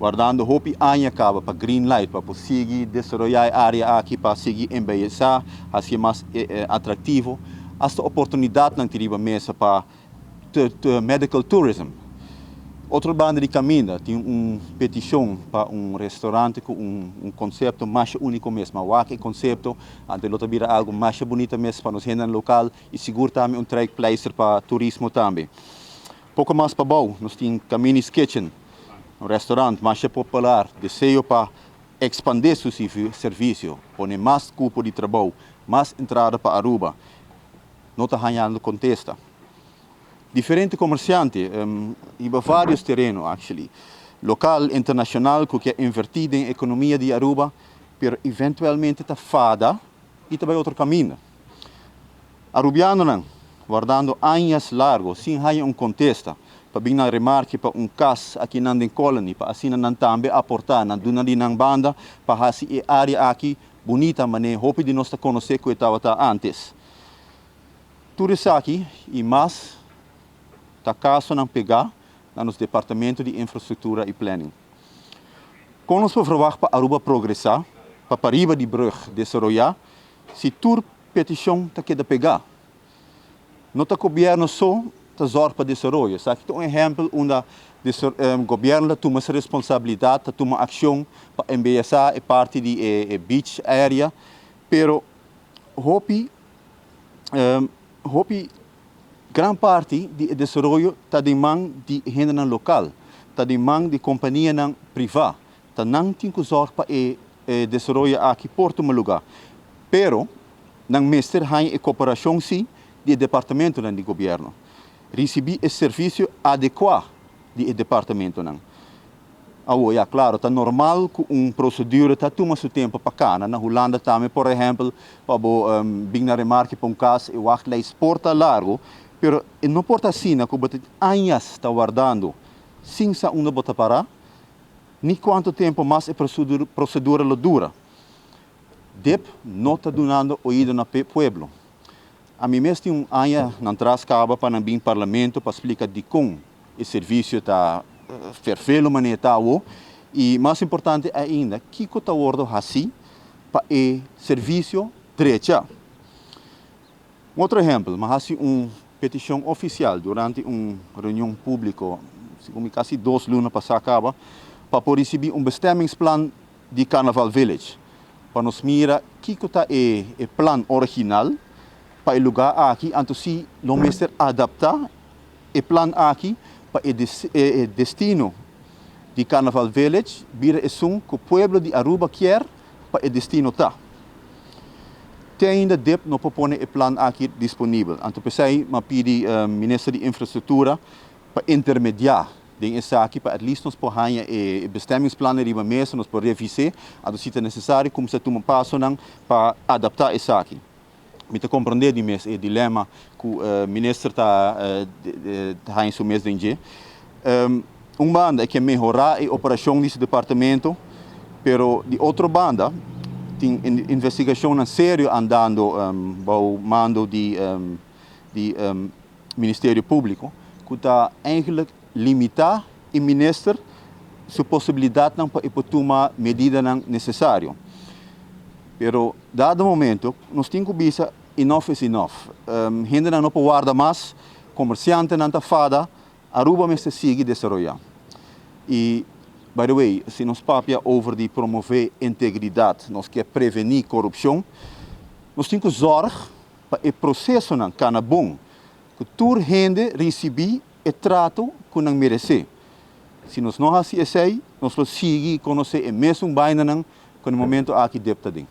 Wardando hopi aña caba pa green light pa por sigui desaroya e area aki, pa sigui embeyesa, haci'e mas atractivo. Hasta oportunidadnan tin riba mesa pa medical tourism. Otro banda di caminda tin un peticion pa un restaurante cu un concepto masha unico mes. Ma wak e concepto, anto lo ta bira algo masha bunita mes pa nos hendenan local y sigur tambe un trekpleister pa turismo tambe. Poco mas pabou nos tin Camini's Kitchen, un restaurant masha popular, deseo pa expande su servicio, pone mas cupo di trabou, mas entrada pa Aruba, no ta hañando contesta. Diferente comerciante riba varios tereno actually, local, internacional cu kier inverti den economia di Aruba, pero eventualmente ta fada y ta bay otro caminda. Arubianonan wardando añas largo sin haña un contesta pa bin na remarke pa un cas akinan den Colony pa asina nan tambe aporta nan duna di nan banda pa haci e area aki bunita mane hopi di nos ta conoce cu e tabata antes. Tur esaki y mas ta casonan pega na nos Departamento di Infrastructura y Planning. Con nos por verwacht pa Aruba progresa, pa pariba di brug desaroya, si tur peticion ta keda pega? No ta gobierno so ta zorg pa desaroyo. Esaki ta un ehempel unda gobierno ta tuma su responsabilidad, ta tuma accion pa embeyesa e parti di e beach area, pero hopi hopi gran parti di e desaroyo ta den man di hendenan lokal, ta den man di kompanianan privá. Ta nan tin ku zòrg pa e desaroyo aki por tuma lugá. Pero nan mester haña e koperashon sí di e departamentonan di gobièrnu, risibí e servisio adekuá di e departamentonan. Awor, ya, claro, ta normal cu un procedura ta tuma su tempo pa cana. Na Hulanda tambe, por ehempel, pa bo bin na remarke pa un cas, e wachtlijst por ta largo, pero e no por ta asina cu bo ta añas ta wardando sin sa unda bo ta para, ni cuanto tempo mas e procedura lo dura. Dip no ta dunando oido na pueblo. Ami mes tin un aña nan tras caba pa nan bin Parlamento pa splica dicon e servicio ta fervelo manera ta awo y mas importante ainda kico ta wordo haci pa e servicio drecha. Un otro ehempel, mi a haci un peticion oficial durante un reunion publico segun mi casi dos luna pasa caba pa por ricibi un bestemmingsplan di Carnaval Village pa nos mira kico ta e plan original pa e lugar aki anto si lo mester adapta E plan aki pa e destino di Carnaval Village bira esun cu pueblo di Aruba kier pa e destino ta. Te ainda dip no por pone e plan aki disponibel. Anto p'esey m'a pidi Minister di Infrastructura pa intermedia den esaki pa at least nos por haña e bestemmingsplan riba mesa, nos por revis'e, anto si ta necesario cuminsa tuma pasonan pa adapta esaki. Mi ta komprondé di mes e dilema ku minister ta haña su mes den dje. Un banda e ke mehorá e operashon di su departamento, pero di otro banda tin investigashonnan serio andando bou mando di di Ministerio Públiko ku ta eigenlijk limitá e minister su posibilidatnan pa e por tuma medidanan nesesario. Pero dado momento nos tin ku bisa enough is enough. Hendenan no por warda mas, komersiantenan ta fada, Aruba mester sigui desaroyá. I by the way, si nos papia over di promové integridat, nos ke prevení korupshon, nos tin ku zòrg pa e prosesonan kana bon, ku tur hende risibí e trato ku nan meresé. Si nos no hasi esei, nos lo sigui konosé e mesun bainanan ku na momento aki deb ta den.